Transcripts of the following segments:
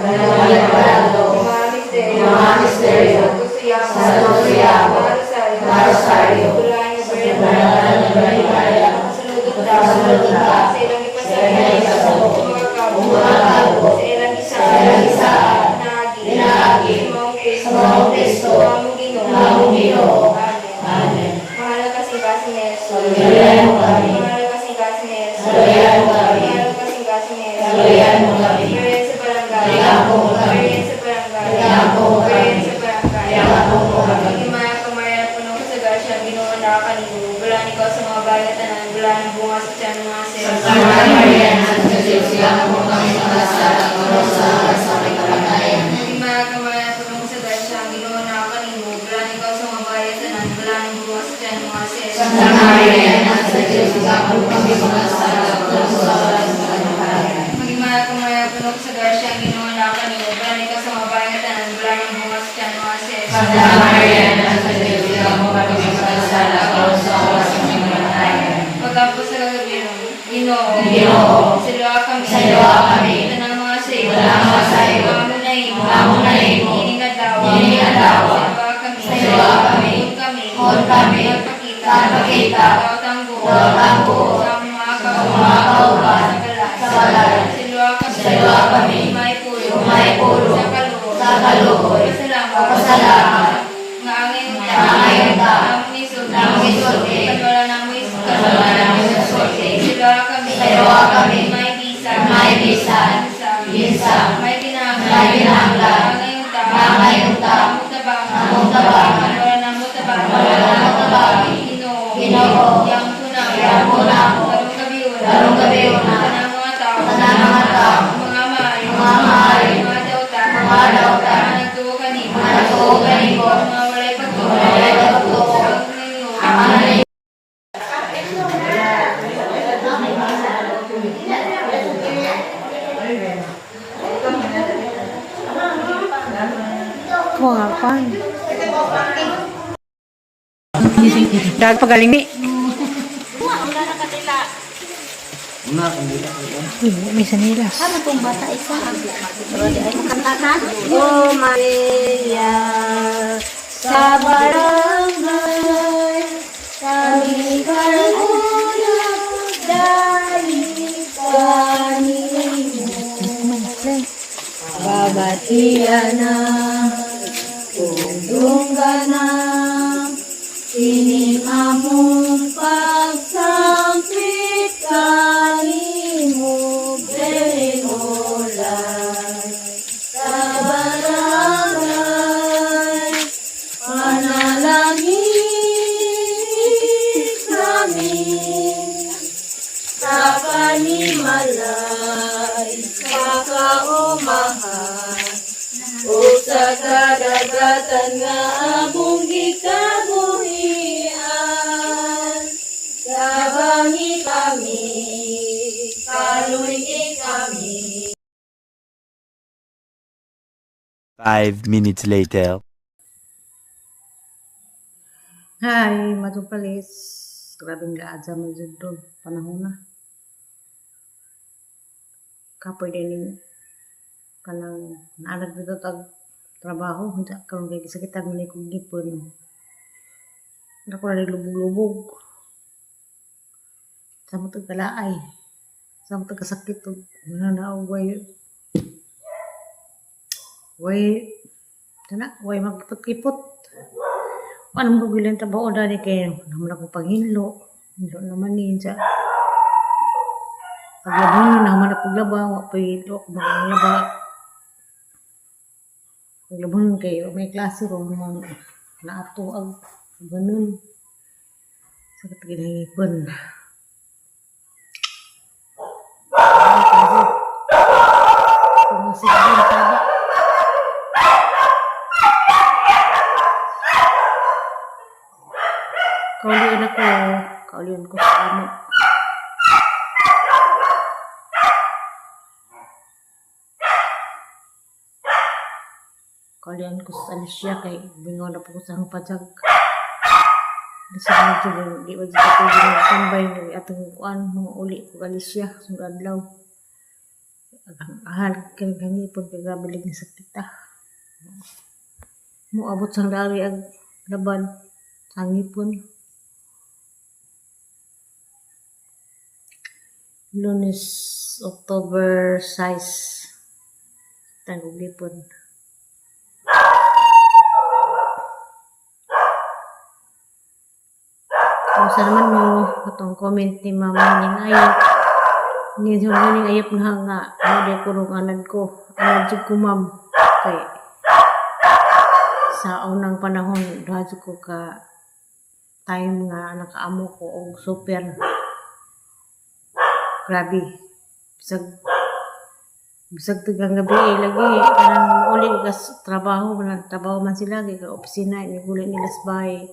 Mga Mga misteryo. Mga misteryo. Santo Suyamo. Santo Suyamo. Mga Rosario. Mga Rosario. Dulaan ni Virgen Dulaan ni Virgen Maria. Kasuludot ta. Kasuludot ta. Sa ilang Sa ilang ipasabot. ipasabot. Mga kabo. Mga kabo. Sa ilang isaan. Sa ilang isaan. Pinaagi. Pinaagi. Sa maong Kristo. Sa maong Kristo. Among Ginoo. Among Ginoo. Amen. Amen. Mahal na kasing-kasing ni Jesus. Saluyan mo kami. Mahal na kasing-kasing ni Jesus. Saluyan mo kami. Mahal na kasing-kasing ni Jesus. Saluyan mo kami. Maria sa barangay. Igapo mo kami. Maria sa barangay. Igapo mo kami. Maria sa barangay. Igapo mo kami. Himaya ka, Maria, puno ka sa grasya, ang Ginoo na kanimo. Bulaan ikaw sa mga bagay na tanan, bulaan ang bunga sa tiyan ng mga sir. Santa Maria, Ina sa Diyos, igapo mo kami sa kasala, karon sa oras sa aming kamatayan. Himaya ka, Maria, puno ka sa grasya, ang Ginoo na kanimo. Bulaan ikaw sa mga bagay na tanan, bulaan ang bunga sa tiyan ng mga sir. Santa Maria, Ina sa Diyos, igapo mo kami sa kasala, karon sa oras sa aming kamatayan. Maghimaya ka, Maria, puno ka sa grasya, ang Ginoo na kanimo. Bulaan ikaw sa mga bagay na tanan, bulaan ang bunga sa tiyan ng mga sir. Santa Maria, Ina sa Diyos, igapo mo kami sa kasala, karon sa oras sa aming kamatayan. Pagkapos sa kagabi, Ginoo, Ginoo, sa kami, sa luwa kami, tanang mga sayo, tanang mga sayo, among nahimo, among nahimo, niini nga dawa, niini nga dawa, sa luwa kami, sa luwa kami, Huwag kami, huwag kami, nagpakita, nagpakita, daot ang buo, daot ang buo, sa among mga sa mga kauban, sa balay, sa balay, sa luwa kami, sa luwa kami, may pulo, may pulo, sa kaluoy, sa kaluoy, pasalamat, pasalamat, nga ang iyong nga ang iyong ta, among isulti, among isulti, kan wala namo is, kan wala namo isulti, sa luwa kami, sa luwa kami, may bisa, may bisa, bisa, may kinahanglan, may kinahanglan, nga ang iyong ta, nga ang iyong ta, among tabangan, among tabangan, wala namo tabangan, wala namo tabangan, Ginoo, Ginoo, Yampo na, yampo namo, karong gabi una, karong gabi una, tanang mga tao, tanang mga tao, mga maayo, mga maayo, mga dautan, mga dautan, mga nagtuo kanimo, mga nagtuo kanimo, mga walay pagtuo, mga walay pagtuo, ang ninyo, ang Kuwapan. Dahil pagaling ni. Uy, may sanilas. O Maria, sa barangay, kami karuna, dahil kanimo. Babatian na, tundong na, ini among pagsampit kanimo, Benolay. Sa barangay, panalangin namin sa panimalay, sa kaumahan, o sa kadagatan nga among gikabuhian. Kabangi kami, kaluy kami. 5 minutes later. Hi, Matupalis. Grabing laad sa mga doon. Panahon na. Kapoy din yung kanang naalag dito tag trabaho. Hindi karon kay gisakitan man kong gipon. Ako na lubog-lubog. Sa mo tag kalaay. Sa mo tag kasakit og na way way kana way magkipot-kipot. Ano mo gilang trabaho dali kay naman ako paghinlo. Hinlo naman ni sa paglaba naman ako paglaba, wa pa hilo ako maglaba. Paglabon kay may klase ro man naato ang ganun. Sakit ginahipon. Kung taba. Kaulian ako. Kaulian ko sa amo. Kaulian ko sa Alicia kay bingaw na po ko sa pajag. Di sa mga di ba dito ko tambay ng atong kuan mga uli ko Alicia sa adlaw. Ahal kay ngipon kay grabe lagi ni sakita. Moabot sang dari ag laban sa ngipon. Lunes, October 6. Tangog lipon. Kung sa naman mo, atong comment ni Ma'am Nining Ayop. Ni si Ma'am Nining Ayop na nga, ano di ko rong anad ko. Anad jud ko, ma'am. Kay, sa unang panahon, duha jud ko ka time nga nakaamo ko og super. Grabe. Bisag tugang gabi eh, lagi kanang uli ka sa trabaho, man trabaho man sila kay ka opisina ni nila sa bahay.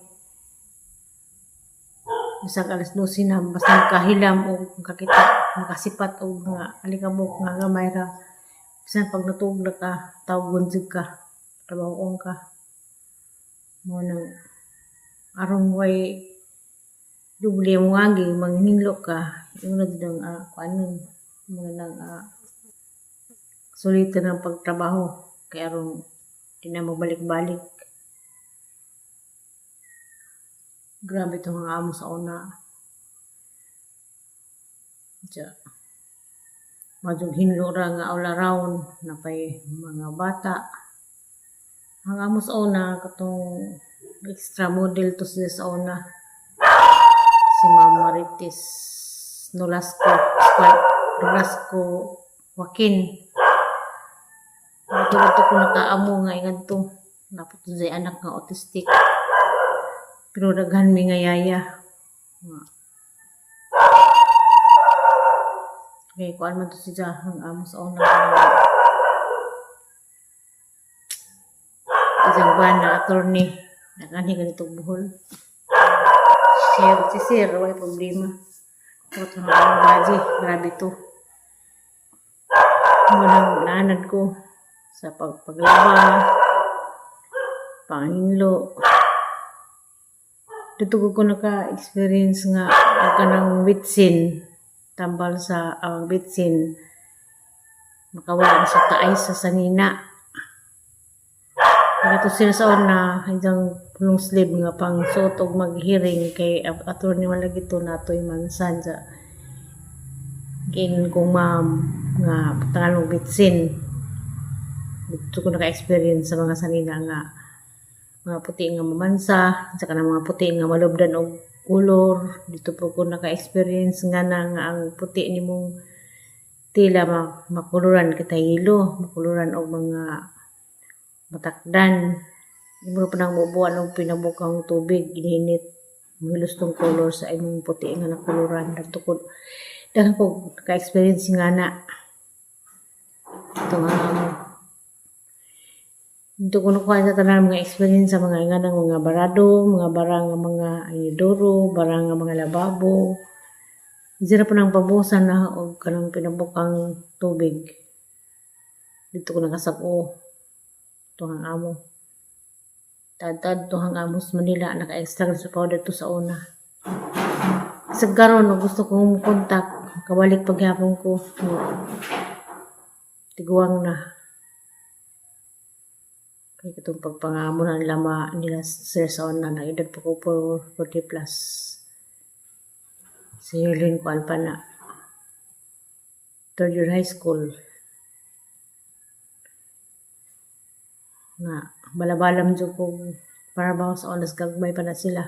Bisag alas 12 na basta makahilam og makakita, makasipat og mga alikabok nga gamay ra. Bisan pag natug na ka, tawgon jud ka, trabahoon ka. Mo nang aron way doble mo agi manghinlo ka, imo na jud ang kuanon, mo na nang sulitan ang pagtrabaho kay aron di na mabalik-balik. Grabe tong mga amo sa una. Diya. Madyong hinlo ra nga all around napay mga bata. Ang amo sa una katong extra model to siya sa una. Si Ma'am Marites Nolasco, Nolasco Joaquin. Matulad ko nakaamo nga ingadto. Dapat siya anak nga autistic. Pero daghan mi nga yaya. Nga. Okay, kuan man to siya ang amo sa una. Isang buwan na attorney. Nagani ganito buhol. Sir, si sir, wala problema. Ito na ang baji, grabe to. Munang naanad ko sa pagpaglaba, panginlo. Dito ko naka-experience nga ang kanang bitsin, tambal sa ang bitsin, makawala na sa taay sa sanina. Nakato sila sa una, isang long sleeve nga pang suot og mag-hearing kay attorney man lagi to natoy mansan sa giingon kong ma'am nga butangan og bitsin. Dito ko naka-experience sa mga sanina nga mga puti nga mamansa, saka na mga puti nga malubdan og kolor. Dito po ko naka-experience nga na nga ang puti nimong tila makuluran kita hilo, makuluran og mga matakdan. Imo pa nang mubuan og pinabukang tubig, gininit. Muhilos tong color sa imong puti nga nakuluran. Dito ko daghan ko naka-experience nga na. Ito nga amo. Dito ko nakuha sa tanan mga experience sa mga nga ng mga barado, mga barang nga mga inidoro, barang nga mga lababo. Zira pa nang pabusan na og kanang pinabukang tubig. Dito ko nakasag-o. Ito ang amo. Tad-tad to ang amo sa Manila, naka-extra sa powder to sa una. Sa karon no, gusto kong kontak, kabalik paghapon ko. No, tiguang na. Kay katong pagpangamo na nila ma, nila sir sa una, na edad pa ko 40 plus. Sa Yerlin kuan pa na. Third year high school. Nga, balabalam jud ko para ba sa onas gagmay pa na sila.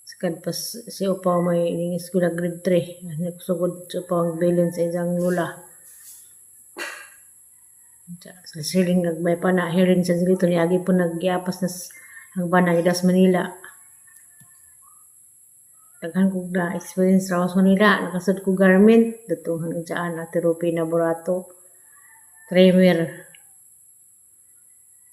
Sakad pa si Upaw may ning eskwela grade 3. Nagsugod si Upaw ang bilin sa isang lula. Sa siling gagmay pa na hearing sa silito ni agi po nagyapas na ang bana das Manila. Daghan kog na experience ra sa Manila, nakasud ko garment dito hang diyaan Ate Rupina Borato. Trimmer.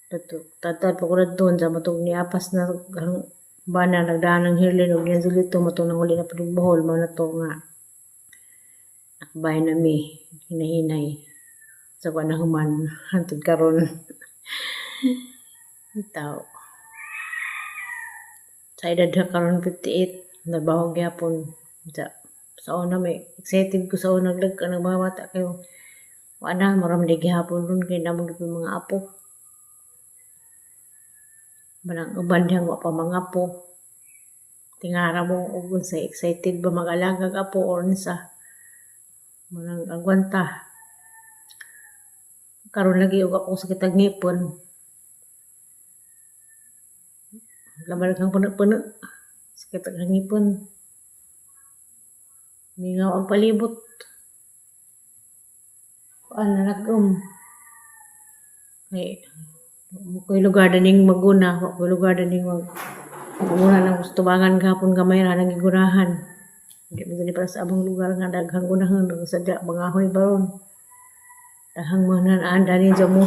Dato tatad pa ko doon sa matong niapas na ang bana nagdaan ng hirlin og niya matong nanguli na pud Bohol mao na to nga nakabay na mi hinahinay sa kuan na human hantod karon. Bitaw. Sa edad na karon 58, trabaho gyapon. Sa una may excited ko sa una lag ng mga bata kayo. Wala, maram di gihapon ron kay namang gyud mga apo. Manang uban dihang wa pa mga apo. Tingara mo og unsay excited ba mag-alagag apo or unsa. Manang agwanta. Karon lagi og ako sakit ang ngipon. Laman kang puno-puno. Sakit ang ngipon. Mingaw ang palibot. Kuan na nagum. Kay mo ko'y lugar daning maguna, wa ko'y lugar daning maguna ng tubangan gahapon gamay ra nang gigunahan. Di mo dili para sa among lugar nga daghang gunahan sadya mangahoy baron. Daghang mga naan dani sa mo.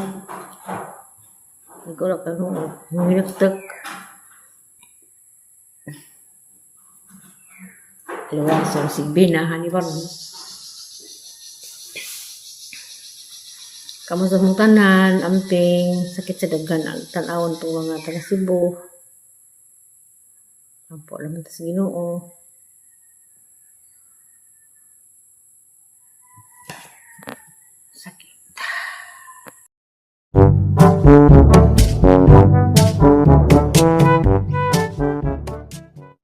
Igora ka no, hinaktak. Luwang sa sigbina, hani ba ron? Kamo sa mong tanan, amping, sakit sa daghan ang tan-awon itong mga taga Cebu. Ampo naman ta sa Ginoo. Sakit.